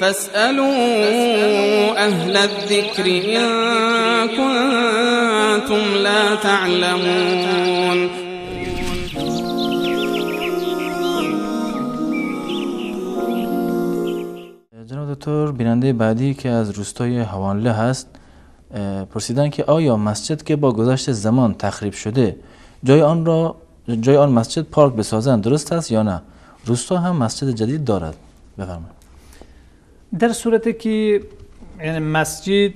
فاسألوا أهل الذكر إن كنتم لا تعلمون. جناب دکتر، بیننده بعدی که از روستای هوانله هست پرسیدن که آیا مسجد که با گذشت زمان تخریب شده جای آن مسجد پارک بسازند درست است یا نه؟ روستا هم مسجد جدید دارد. بفرمایید. در صورتی که یعنی مسجد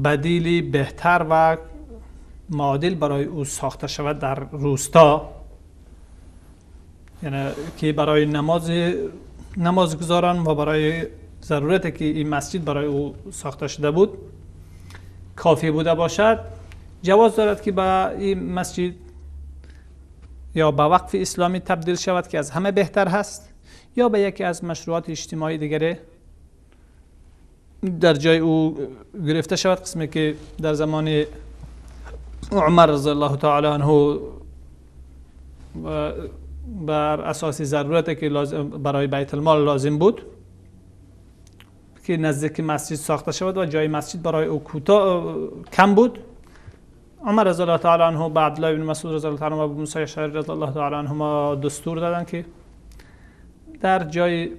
بدیلی بهتر و معادل برای او ساخته شود در روستا، یعنی که برای نمازگزاران و برای ضرورتی که این مسجد برای او ساخته شده بود کافی بوده باشد، جواز دارد که به این مسجد یا به وقف اسلامی تبدیل شود که از همه بهتر هست، یا به یکی از مشروعات اجتماعی دیگره در جای او گرفته شود، قسمی که در زمان عمر رضی الله تعالی عنه بر اساس ضرورتی که برای بیت المال لازم بود که نزدیک مسجد ساخته شود و جای مسجد برای او کوتاه کم بود، عمر رضی الله تعالی عنه به عبدالله بن مسعود رضی الله تعالی عنه و ابو موسی اشعری رضی الله تعالی عنهما دستور دادند که در جای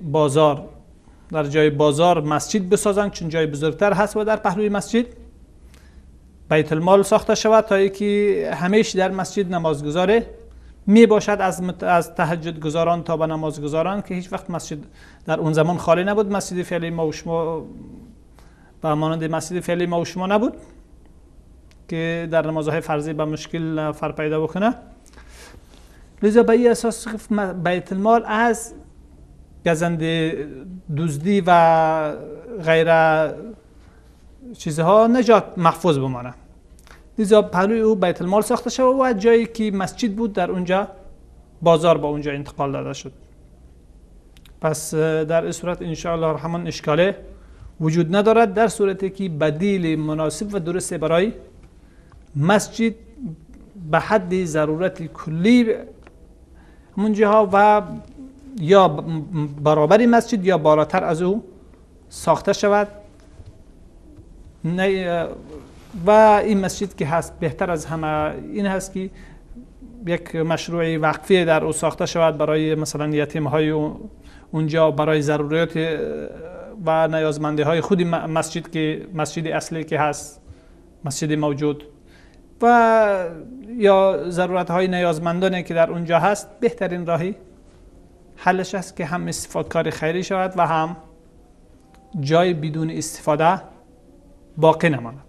بازار مسجد بسازند، چون جای بزرگتر هست و در پهلوی مسجد بیت المال ساخته شود تا اینکه همیشه در مسجد نمازگزار می باشد، از تهجد گزاران تا به نمازگزاران، که هیچ وقت مسجد در اون زمان خالی نبود. مسجد فعلی ما و شما به مانند مسجد فعلی ما و شما نبود که در نمازهای فرضی به مشکل نفر پیدا بکنه. لذا به این اساس بیت المال از گزند دزدی و غیر چیزها نجات محفوظ بمانه. لذا پهلوی او بیت المال ساخته شد و جایی که مسجد بود در اونجا بازار با اونجا انتقال داده شد. پس در این صورت انشاءالله الرحمن اشکاله وجود ندارد، در صورتی که بدیل مناسب و درست برای مسجد به حد ضرورت کلی همونجاها و یا برابر مسجد یا بالاتر از او ساخته شود. و این مسجد که هست بهتر از همه این هست که یک مشروع وقفی در او ساخته شود برای مثلا یتیم های اونجا، برای ضروریات و نیازمندی های خود مسجد که مسجد اصلی که هست، مسجد موجود، و یا ضرورت های نیازمندانی که در اونجا هست. بهترین راهی حلش است که هم استفاده کار خیری شود و هم جای بدون استفاده باقی نماند.